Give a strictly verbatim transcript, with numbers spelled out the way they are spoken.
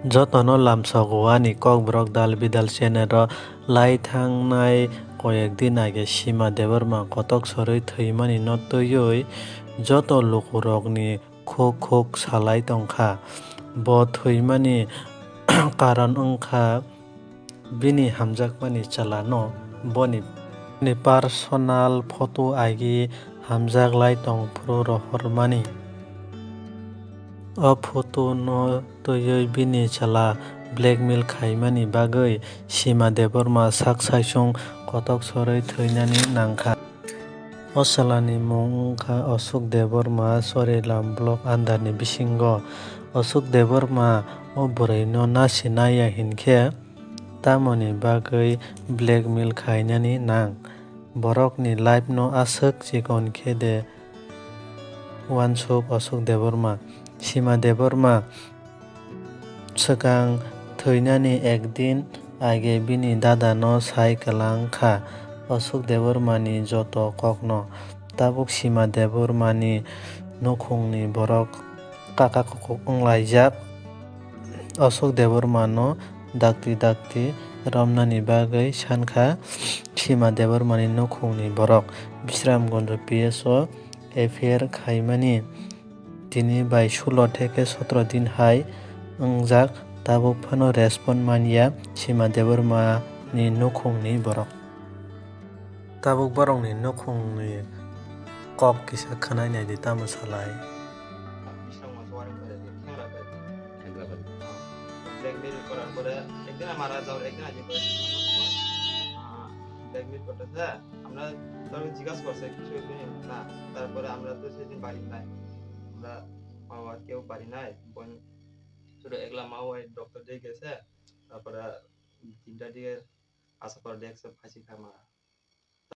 Jotono lamsogo ani Kokborok Dal Bidal channel o lai thangnai koyek din age Sima Debbarma kotok sorwi thwimani no twiwi joto lukurokni khuk khuk salai tongkha. Bo thwimani karon wngkha bini hamjakmani chwla no boni, boni personal photo agi hamjak lai tongphuru rohormani. O photo no twiwi bini chwla blackmail khaimani bagwi Sima Debbarma sak saichung kotok sorwi thwinani nangkha. O chwlani mung wngkha Ashok Debbarma, Chorilam block under ni bisingo. Ashok Debbarma o bwrwi no nasi naiya hinkhe tamoni bagwi blackmail khainani nang? Borokni life no aswk chikon khe de uansuk Ashok Debbarma. Sima Debbarma swkang thwinani ekdin age bini dada no sai kwlang kha Ashok Debbarma ni joto kok no. Tabuk Sima Debbarma ni nukhung ni borok kaka kukhuk wnglaijak. Ashok Debbarma no dakti dakti romnani bagwi sankha Sima Debbarma ni nukhung ni borok. Bisramganj P S o F I R khaimani tini bai sulo theke sotro din hai wngjak, tabuk phano respond manya Sima Debbarma ni nukhung ni borok. Tabuk borok ni nukhung ni kok kisa khwnai nai di, tamo salai. Bisramganj o waring bai di, Khengra bai di. Khengra bai di. Blackmail korar pore ekdin amara jao, ekdin aji koi. Blackmail korte se. আমরা ধরো জিজ্ঞাসা করছে কিছু হইতে না, তারপরে আমরা তো সেদিন বাড়ি নাই, আমরা বাবা কেউ বাড়ি নাই, বোন শুধু একলা মা ওই ডক্টর দিয়ে গেছে, তারপরে তিনটা দিকে আসার পর দেখছে ফাঁসি খায় মারা।